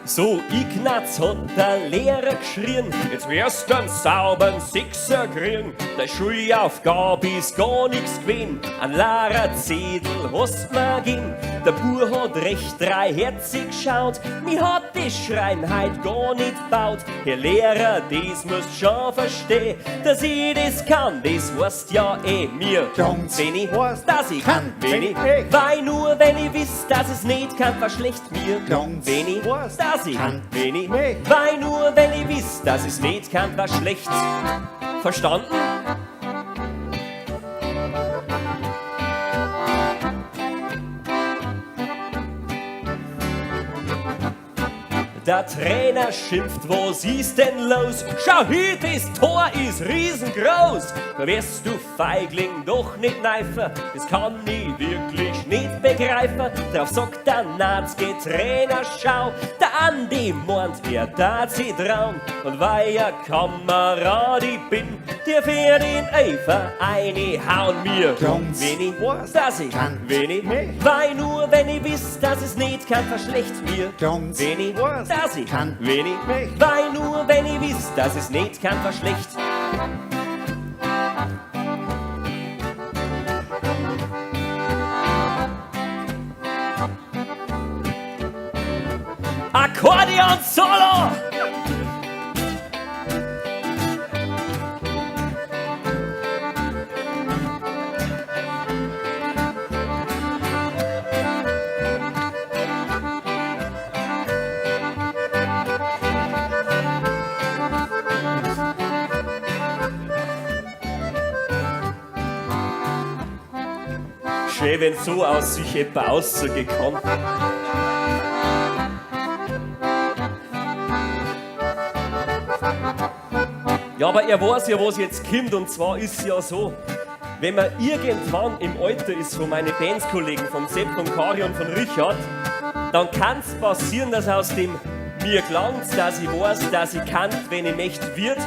So, Ignaz, hat der Lehrer geschrien, jetzt wirst du einen sauberen Sechser kriegen. Dei Schulaufgabe ist gar nix gewesen, ein leerer Zettel hast mir gegeben. Der Bub hat recht dreiherzig geschaut, mi hat das Schreien heut gar nicht baut. Herr Lehrer, das musst schon verstehen, dass ich das kann, das weißt ja eh mir. Klang's, Wenn ich weißt, dass ich kann, wenn ich, ich. Weil nur wenn ich wiss, dass es nicht kann, verschlecht mir. Klang's, Wenn ich, weißt, dass ich, kann, wenn ich, mich. Weil nur wenn ich wiss, dass es nicht kann, war schlecht. Verstanden? Der Trainer schimpft, was ist denn los? Schau hier, das Tor ist riesengroß. Da wirst du Feigling doch nicht neifer, das kann ich wirklich nicht begreifen. Drauf sagt der Natzke Trainer, schau, der Andi meint, er darf sich trauen. Und weil er Kamerad ich bin, der für den Eifer eine hauen mir. Klang's, Wenn ich, weißt, dass ich, kann, wenn ich, mich. Weil nur wenn ich wiss, dass es nicht kann, verschlecht mir. Klang's, Wenn ich, weißt, dass ich, kann, wenn ich, mich. Weil nur wenn ich wiss, dass es nicht kann, verschlecht. Akkordeon Solo! Schön, wenn so aus sich etwa auszugehen kann. Ja, aber er weiß ja, was jetzt kommt, und zwar ist es ja so, wenn man irgendwann im Alter ist von meinen Bandskollegen, vom Sepp, von Kari und von Richard, dann kann's passieren, dass aus dem mir gelangt's, dass ich weiß, dass ich kann, wenn ich möcht wird,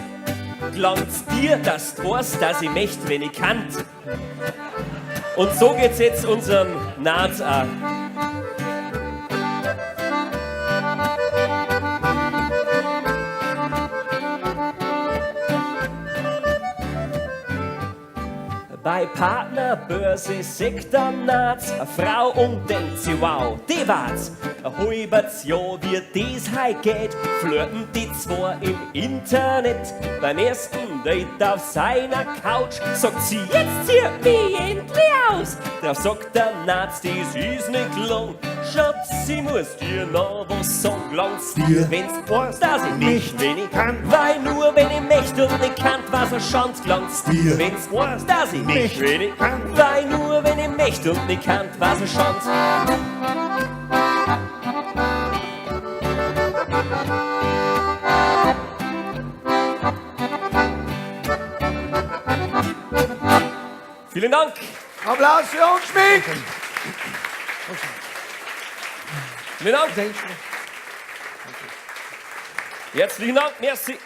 gelangt's dir, dass du weißt, dass ich möcht, wenn ich kann. Und so geht's jetzt unserem Naz auch. Bei Partnerbörse sieht der Naz eine Frau und denkt sie, wow, die war's. Ein halbes Jahr, wie das heut geht, flirten die zwei im Internet. Beim ersten Date auf seiner Couch sagt sie, jetzt zieht mich endlich aus. Drauf sagt der Naz, das ist nicht lang. Schatz, ich muss dir noch was sagen, lang's Dir wenn's weißt, dass ich nicht, nicht wenn ich kann. Weil nur wenn ich möchte und nicht kann, was er schanz, lang's Dir wenn's weißt, dass ich nicht wenn ich kann. Weil nur wenn ich möchte und nicht kann, was er schanz. Vielen Dank. Applaus für uns, Schmidt! Vielen Dank. Herzlichen Dank. Merci.